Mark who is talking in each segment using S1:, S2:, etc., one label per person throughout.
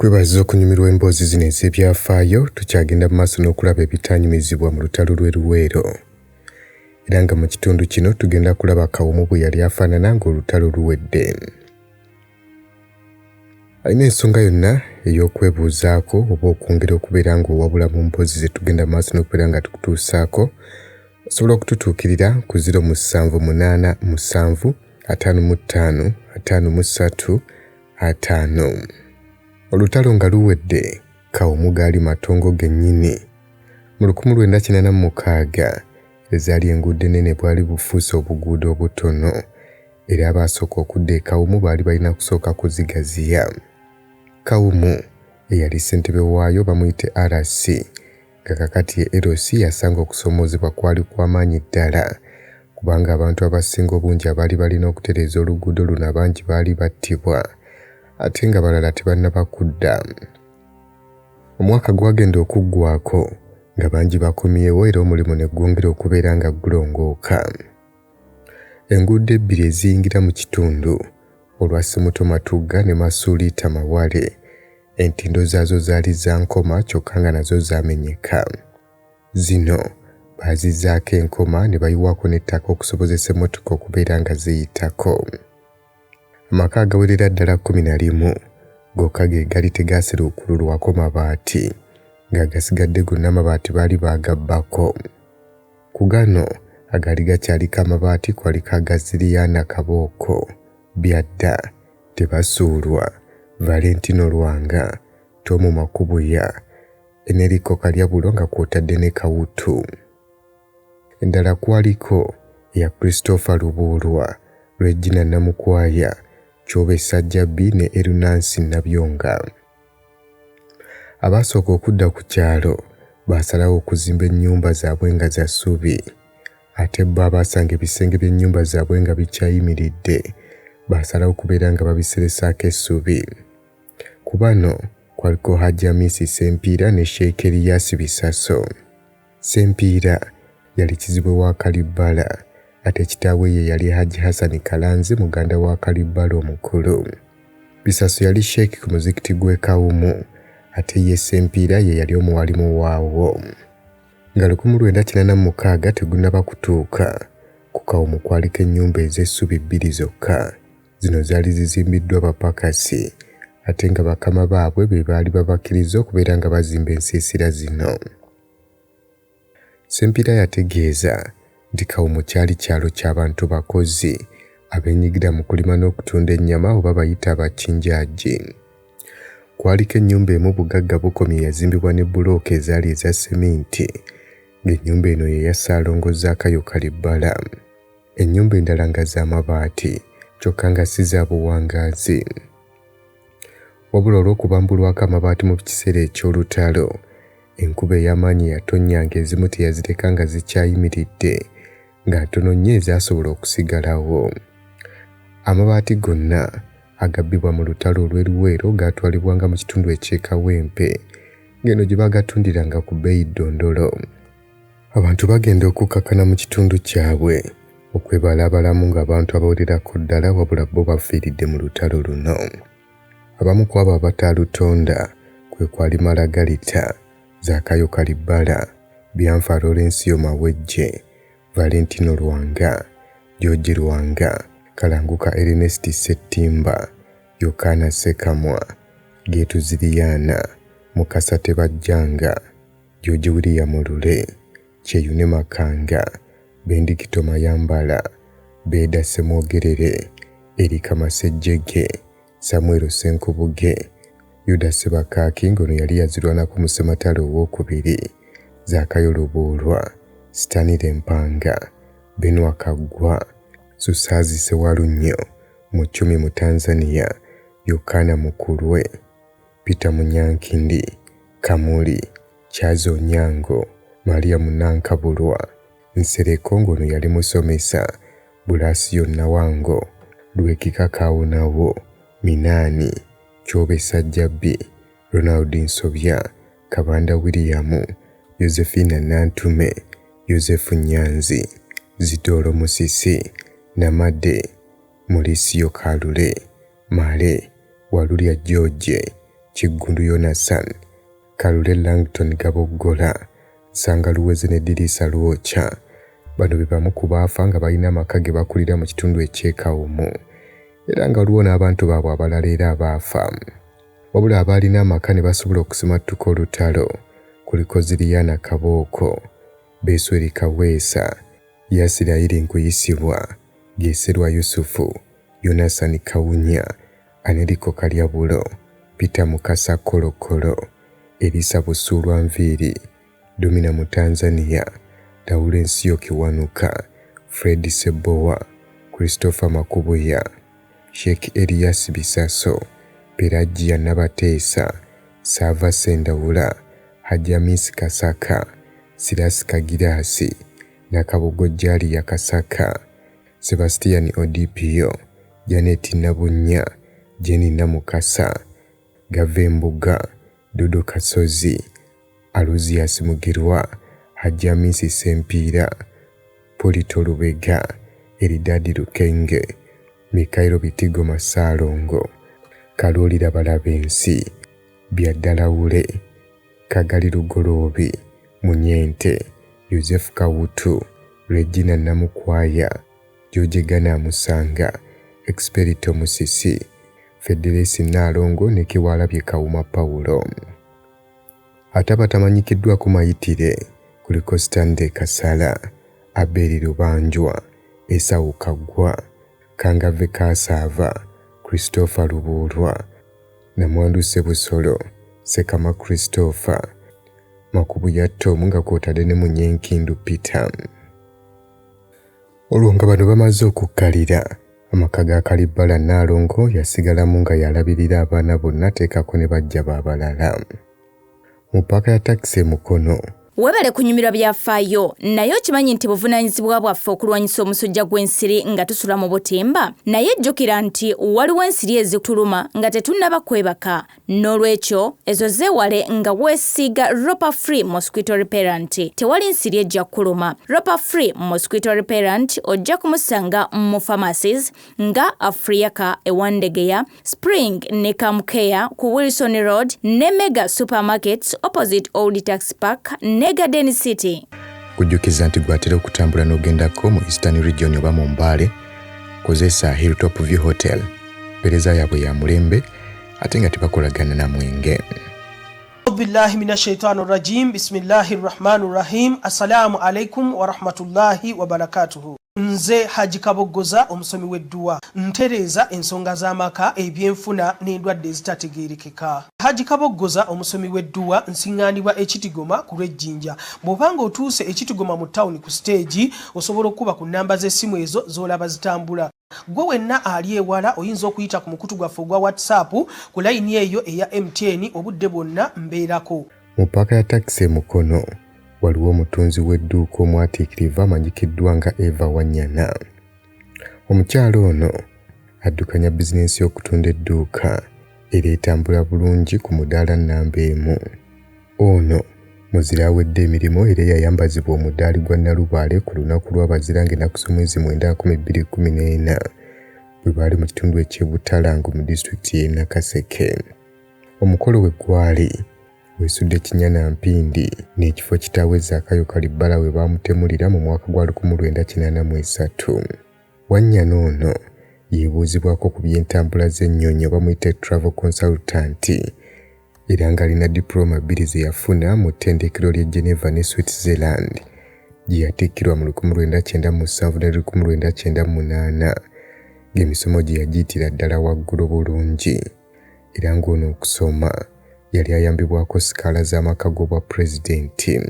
S1: Kwebaza okunyumirwa emboozi zino ez'ebyafaayo, tukyagenda mu maaso n'okulaba ebitaanyumizibwa mu lutalo lw'e Luweero. Era nga mu kitundu kino tugenda kulaba Kawumu bwe yali afaanana ng'olutalo luwedde. Alina ensonga yonna ey'okwebuuzaako oba okwongera okubeera ng'owabula mu mboozi ze tugenda mu maaso n'okubeera nga tukutuusaako, osobola okututuukirira ku 0787 55 53 50. Olutalo nga luwedde, Kawumu gaali matongo gennyini. Mu 1986 ezaali enguudo ennene bwali bufuuse obuguudo obutono era abaasooka okudda e Kawumu baali balina kusooka kuzigaziya. Kawumu eyali ssentebe waayo bamuyite RC nga kakati ye LC yasanga okusoomoozebwa kwali kwa maanyi ddala kubanga abantu abasinga obungi abaali balina okutereeza oluguudo luno abangi baali battibwa ate nga balala tebannaba kudda. Omwaka gwagenda okuggwako nga bangi bakomyewo era omulimu ne gwongera okubeera nga gulongooka. Enguudo ebbiri eziyingira mu kitundu olwa Ssemuto Matugga ne Masuuliita Mawale Entindo zaazo zaali za nkoma kyokka nga nazo zaamenyeka. Zino baazizzaako enkoma ne bayiwako n'ettaka okusobozesa emmotoka okubeera nga ziyitako. Amaka agawerera ddala 11 gokka ge gali tegaasiruukululwako mabaati, ng'agasigadde gonna amabaati baali baagabbako. Ku gano agaali gakyaliko amabaati kwaliko aga Ziriyaana Kabooko, Byadda, Tebasuulwa, Valentino Lwanga, Tom Makubuya, Eneriko Kalyabulo nga kw'otadde ne Kawutu. Endala kwaliko eya Christopher Lubuulwa, Regina Namukwaya, Kyobe Ssajjabbi ne Erunansi Nabyonga. Abaasooka okudda ku kyalo baasalawo okuzimba ennyumba zaabwe nga za ssubi. Ate bo abaasanga ebisenge by'ennyumba zaabwe nga bikyayimiridde baasalawo okubeera nga babiseresaako essubi. Ku bano kwaliko Hajji Amisi Ssempiira ne Sheikh Elias Bisaso. Ssempiira yali kizibwe wa Kalibbala ate kitaawe ye yali Hajji Hassan Kalanzi muganda wa Kalibbala omukulu. Bisaso yali Sheikh ku muzikiti gw'e Kawumu ate ye Ssempiira ye yali omuwalimu waawo. Nga 1986 tegunnaba kutuuka, ku Kawumu kwaliko ennyumba ez'essubi bbiri zokka. Zino zaali zizimbiddwa bapakasi ate nga bakama baabwe be baali babakkirizza okubeera nga bazimba ensiisira zino. Ssempiira yategeeza nti Kawumu kyali kyalo kya bantu bakozi abeenyigira mu kulima n'okutunda ennyama oba bayite abakinjaagi. Kwaliko ennyumba emu bugagga bukomye eyazimbibwa ne bbulooka ezaali eza seminti ng'ennyumba eno ye ya Ssaalongo Zaakayo Kalibbala. Ennyumba endala nga za mabaati kyokka nga si za buwangaazi. Wabula olw'okubambulwako amabaati mu kiseera eky'olutalo, enkuba ey'amaanyi yatonnyanga ezimu teyazireka nga zikyayimiridde nga ntono nnyo ezaasobola okusigalawo. Amabaati gonna agabbibwa mu lutalo olw'e Luweero gaatwalibwanga mu kitundu eky'e Kawempe ng'eno gye baagatundiranga ku bbeeyi ddondolo. Abantu bagenda okukakkana mu kitundu kyabwe okwebalabalamu ng'abantu abawererako ddala wabula bo bafiiridde mu lutalo luno. Abamu ku abo abataalutonda kwe kwali Malagalita, Zakayo Kalibbala, Byanfa Lawrence Mawejje, Valentino Lwanga, George Lwanga, Kalanguka Ernest Ssettimba, Yokaana Ssekamwa, Geetu Ziriyaana, Mukasa Tebajjanga, George William Lule, Kyeyune Makanga, Bendikito Mayambala, Beeda Ssemwogerere, Erika Masejjege, Samuel Ssenkubuge, Yuda Ssebakaaki ng'ono yali yazirwanako mu ssematalo owookubiri, Zaakayo Lubuulwa, Stanley Mpanga, Benwa Kaggwa, Susaazi Ssewalunnyo, Muchumi mu Tanzania, Yokaana Mukulwe, Peter Munyankindi, Kamuli, Charles Onyango, Maria Munankabulwa, Nsereko ng'ono yali musomesa, Bulasiyo Nawango, Lwekika Kaawonawo, Minaani, Kyobe Ssajjabbi, Ronald Nsobya, Kabanda William, Josephina Nantume, Yozefu Nyanzi, Zidoolo Musisi, Namade, Mulisiyo Kalule, Male, Walulya George, Kiggundu Yonasan, Kalule Langton Gaboggola, Nsanga Luweze ne Diriisa Lwokya. Bano be bamu ku baafa nga balina amaka ge bakulira mu kitundu eky'e Kawumu era nga waliwo n'abantu baabwe abalala era abaafa. Wabula abaalina amaka ne basobola okusimattuka olutalo kuliko Ziriyana Kabooko, Besweri Kaweesa, Yasirayiri Nkuyisibwa, Geserwa Yusufu, Yonasani Kawunya, Aneriko Kalyabulo, Peter Mukasa Kolokolo, Erisa Busuulwa Nviiri, Domina mu Tanzania, Lawulensiyo Kiwanuka, Fred Ssebbowa, Christopher Makubuya, Sheikh Elias Bisaso, Pelagia Nabateesa, Saava Ssendawula, Hajji Amisi Kasaka, Sirasi Kagiraasi, Nakabugo Jalia Kasaka, Sebastian Odipio, Janet Nabunnya, Jane Namukasa, Gavembuga, Dodo Kasozi, Alozius Mugerwa, Hajji Amisi Ssempiira, Polito Lubega, Eridadi Lukenge, Mikairo Bitigoma Ssaalongo, Kalooli Labalabensi, Byaddalawule, Kagali Lugoloobi, Munyente, Yozefu Kawutu, Regina Namukwaya, George Ganamusanga, Experito Musisi, Federesi Nnaalongo ne Kiwalabye Kawuma Paulo. Ate abatamanyikiddwako mayitire kuliko Stanley Kasala, Abeli Lubanjwa, Esau Kaggwa, Kangave Kaasaava, Christopher Lubuulwa, Namwandu Ssebusolo, Ssekama Christopher, Makubuya Tom nga kw'otadde ne Munyenkindu Peter. Olwo nga bano bamaze okukkalira, amaka ga Kalibbala Nnaalongo yasigalamu nga y'alabirira abaana bonna teekako ne baggya be abalala. Mu ppaaka ya takisi e Mukono,
S2: Webale kunyumirwa byafaayo naye okimanyi nti buvunaanyizibwa bwaffe okulwanyisa omusujja gw'ensiri nga tusula mu butimba? Naye jjukira nti waliwo ensiri ezituluma nga tetunnaba kwebaka n'olwekyo ezo zeewale nga weesiiga Ropa Free Mosquito Repellent. Tewali nsiri ejja kukuluma. Ropa Free Mosquito Repellent ojja kumusanga mu pharmacies nga Afriaka e Wandegeya, Spring ne Kamcare ku Wilson Road ne Mega Supermarkets opposite Old Tax Park ne Garden City.
S1: Kujjukiza nti gwatera okutambula n'ogendako mu Eastern Region oba mu Mbale, kozesa Hilltop View Hotel. Mpeereza yaabwe ya mulembe ate nga tebakolagana na mwenge.
S3: Billahi mina shaitani rajim bismillahi rahmani rahim assalamu alaikum warahmatullahi wabarakatuhu. Nze Haji Kaboggoza omusomi w'edduwa ntereeza ensonga z'amaka ebyenfuna n'endwadde ezitategeerekeka. Haji Kaboggoza omusomi w'edduwa nsiŋŋaanibwa e Kitigoma ku lw'Ejjinja. Bw'oba ng'otuuse e Kitigoma mu ttawuni ku siteegi osobola okukuba ku nnamba z'essimu ezo z'olaba zitambula. Ggwe wenna ali ewala oyinza okuyita ku mukutu gwaffe ogwa WhatsApp ku layini eyo eya MTN obudde bwonna mbeerako.
S1: Mu ppaaka ya takisi e Mukono waliwo omutunzi w'edduuka omwatiikirivu amanyikiddwa nga Eva Wanyana. Omukyala ono addukanya bizinensi y'okutunda edduuka era etambula bulungi ku mudaala nnamba emu. Ono muzira awedde emirimu era eyayambazibwa omudaali gwa Nnalubaale ku lunaku lw'abazira ng'ennaku z'omwezi 9 2014 bwe baali mu kitundu eky'e Butalangu mu disitulikiti y'e Nakaseke. Omukolo we gwali weesudde kinnya na mpindi n'ekifo kitaawe Zaakayo Kalibbala we baamutemulira mu mwaka gwa 1983. Wannyana ono yeebuuzibwako ku by'entambula z'ennyonyi oba muyite travel consultant era ng'alina dipulooma bbiri ze yafuna mu ttendekero ly'e Geneva ne Switzerland gye yatikkirwa mu 1997 ne 1998 ng'emisomo gye yagiyitira ddala waggulu bulungi era ng'ono okusoma yali ayambibwako sikaala z'amaka g'obwa pulezidenti.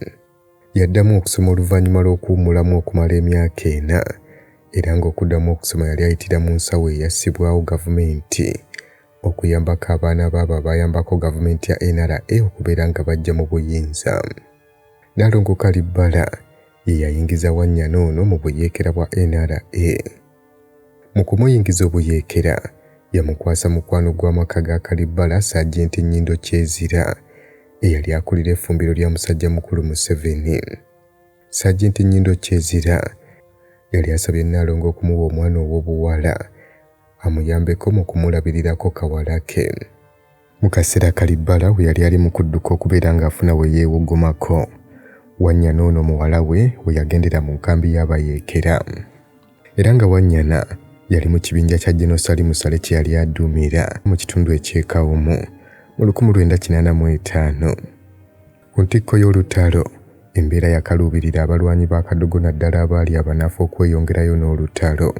S1: Yaddamu okusoma oluvannyuma lw'okuwummulamu okumala emyaka ena era ng'okuddamu okusoma yali ayitira mu nsawo eyassibwawo gavumenti okuyambako abaana baabo abaayambako gavumenti ya NRA okubeera nga bajja mu buyinza. Nnalongo Kalibbala ye yayingiza Wannyana ono mu buyeekera bwa NRA. Mu kumuyingiza obuyeekera, yamukwasa mukwano gw'amaka ga Kalibbala Saajenti Nnyindo Kyezira eyali akulira effumbiro lya musajjamukulu Museveni. Saajenti Nnyindo Kyezira yali asabye Nnaalongo okumuwa omwana ow'obuwala amuyambeko mu kumulabirirako kawala ke. Mu kaseera Kalibbala we yali ali mu kudduka okubeera ng'afuna we yeewogomako, Wannyana ono muwala we we yagendera mu nkambi y'abayeekera. Era nga Wannyana yali mu kibinja kya General Salim Saleh kye yali aduumira mu kitundu eky'e Kawumu mu 1985. Ku ntikko y'olutalo, embeera yakaluubirira abalwanyi ba Kadogo naddala abaali abanafu okweyongerayo n'olutalo.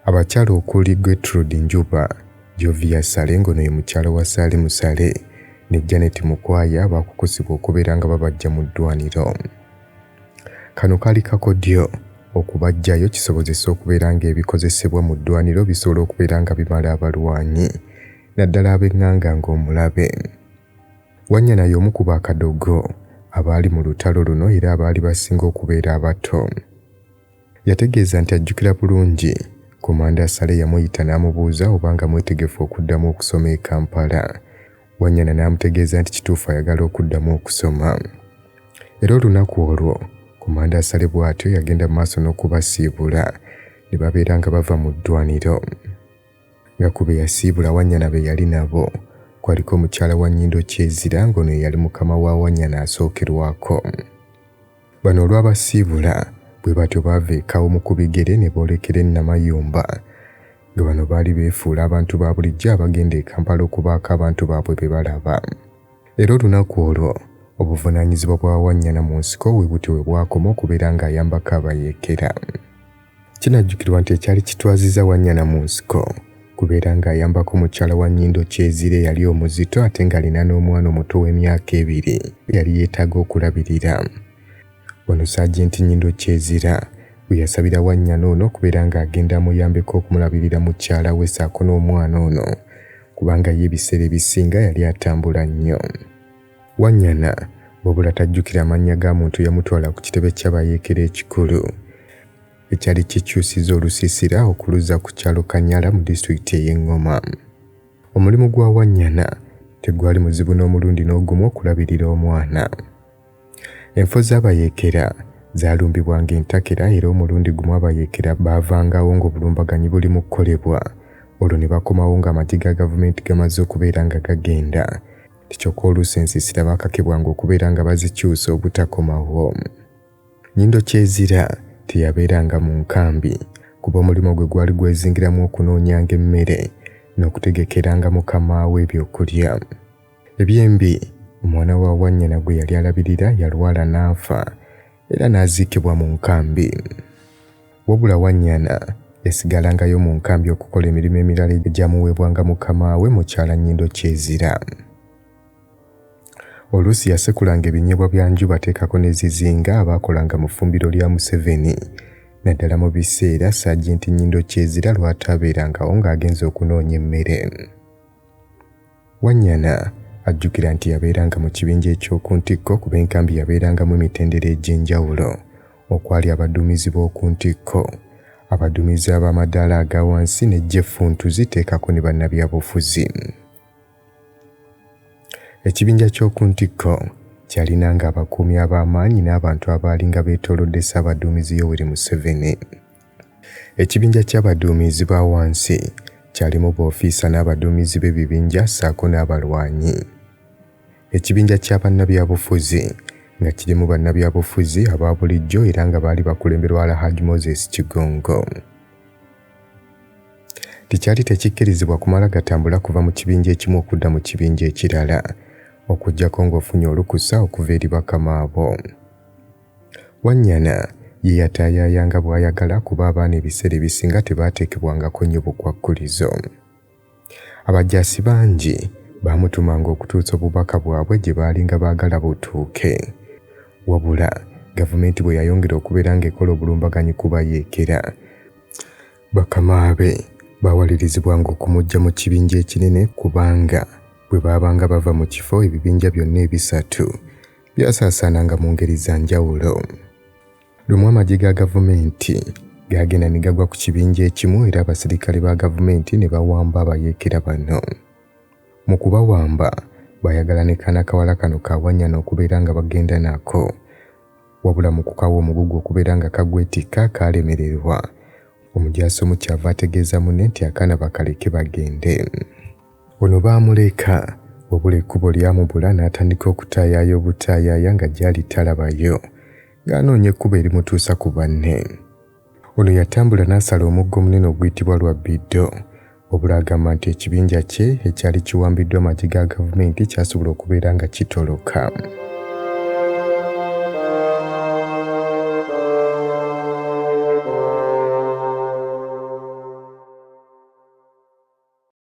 S1: Abakyala okuli Gertrude Njuba, Jovia Saleh ng'ono ye mukyala wa Salim Saleh ne Janet Mukwaya baakukusibwa okubeera nga babaggya mu ddwaniro. Kano kaali kakodyo okubaggyayo kisobozese okubeera ng'ebikozesebwa mu ddwaniro bisobola okubeera nga bimala abalwanyi naddala ab'eŋŋanga ng'omulabe. Wannyana y'omu ku ba Kadogo abaali mu lutalo luno era abaali basinga okubeera abato. Yategeeza nti ajjukira bulungi Komanda Saleh yamuyita n'amubuuza oba nga mwetegefu okuddamu okusoma e Kampala. Wannyana n'amutegeeza nti kituufu ayagala okuddamu okusoma. Era olunaku olwo Komanda Saleh bw'atyo yagenda mu maaso n'okubasiibula ne babeera nga bava mu ddwaniro. Nga ku be yasiibula Wannyana be yali nabo kwaliko mukyala wa Nnyindo Kyezira ng'ono ye yali mukama wa Wannyana asookerwako. Bano olwabasiibula bwe batyo baava e Kawumu ku bigere ne boolekera e Namayumba nga bano baali beefuula abantu ba bulijjo abagenda e Kampala okubaako abantu baabwe be balaba. Era olunaku olwo obuvunaanyizibwa bwa Wannyana mu nsiko we butyo we bwakoma okubeera ng'ayambako abayeekera. Kinajjukirwa nti ekyali kitwazizza Wannyana mu nsiko kubeera ng'ayambako mukyala wa Nnyindo Kyezira eyali omuzito ate ng'alina n'omwana omuto w'emyaka ebiri eyali yeetaaga okulabirira. Wano Saajenti Nnyindo Kyezira we yasabira Wannyana ono okubeera ng'agenda amuyambeko okumulabirira mukyala we ssaako n'omwana ono kubanga ye ebiseera ebisinga yali atambula nnyo. Wannyana wabula tajjukira mannya ga muntu yamutwala ku kitebe ky'abayeekera ekikulu ekyali kikyusiza olusiisira okuluzza ku kyalo Kanyala mu disitulikiti ey'e Ngoma. Omulimu gwa Wannyana tegwali muzibu n'omulundi n'ogumu okulabirira omwana. Enfo z'abayeekera zaalumbibwanga entakera era omulundi gumu abayeekera baavangawo ng'obulumbaganyi buli mu kukolebwa olwo ne bakomawo ng'amagye ga gavumenti gamaze okubeera nga gagenda. Kyokka oluusi ensiisira baakakibwanga okubeera nga bazikyusa obutakomawo. Nnyindo Kyezira teyabeeranga mu nkambi kuba omulimu gwe gwali gwezingiramu okunoonyanga emmere n'okutegekeranga mukama we ebyokulya. Ebyembi, omwana wa Wannyana gwe yali alabirira yalwala n'afa era n'aziikibwa mu nkambi. Wabula Wannyana yasigalangayo mu nkambi okukola emirimu emirala egyamuweebwanga mukama we mukyala Nnyindo Kyezira. Oluusi yasekulanga ebinyeebwa bya Njuba teekako ne Zizinga abaakolanga mu ffumbiro lya Museveni naddala mu biseera Saajenti Nnyindo Kyezira lw'ataabeerangawo ng'agenze okunoonya emmere. Wannyana ajjukira nti yabeeranga mu kibinja eky'oku ntikko kuba enkambi yabeerangamu emitendera egy'enjawulo okwali abaduumizi b'oku ntikko, abaduumizi ab'amadaala aga wansi n'eggye effuntuzi teekako ne bannabyabufuzi. Ekibinja ky'oku ntikko kyalinanga abakuumi ab'amaanyi n'abantu abaalinga beetoolodde Ssaabaduumizi Yoweri Museveni. Ekibinja ky'abaduumizi ba wansi kyalimu boofiisa n'abaduumizi b'ebibinja ssaako n'abalwanyi. Ekibinja kya bannabyabufuzi nga kirimu bannabyabufuzi aba bulijjo era nga baali bakulemberwa Alhaj Moses Kigongo. Tekyali tekikkirizibwa kumala gatambula kuva mu kibinja ekimu okudda mu kibinja ekirala okuggyako ng'ofunye olukusa okuva eri bakama bo. Wannyana ye yataayaayanga bw'ayagala kuba abaana ebiseera ebisinga tebaateekebwangako nnyo bukwakkulizo. Abajaasi bangi baamutumanga okutuusa obubaka bwabwe gye baalinga baagala butuuke. Wabula gavumenti bwe yayongera okubeera ng'ekola obulumbaganyi ku bayeekera, bakama be baawalirizibwanga okumuggya mu kibinja ekinene kubanga bwe baabanga bava mu kifo ebibinja byonna ebisatu byasaasaananga mu ngeri za njawulo. Lumu amagye ga gavumenti gaagenda ne gagwa ku kibinja ekimu era abaserikale ba gavumenti ne bawamba abayeekera bano. Mu kubawamba baayagala ne kaana kawala kano ka Wannyana okubeera nga bagenda nako. Wabula mu kukawa omugugu okubeera nga kagwetikka kaalemererwa. Omujaasi omu ky'ava ategeeza munne nti akaana bakaleke bagende. Ono baamuleka wabula ekkubo lyamubula n'atandika okutaayaaya obutaayaaya nga gy'ali talabayo ng'anoonya ekkubo erimutuusa ku banne. Ono yatambula n'asala omugga omunene oguyitibwa Lwabiddo wabula agamba nti ekibinja kye ekyali kiwambiddwa amagye ga gavumenti kyasobola okubeera nga kitoloka.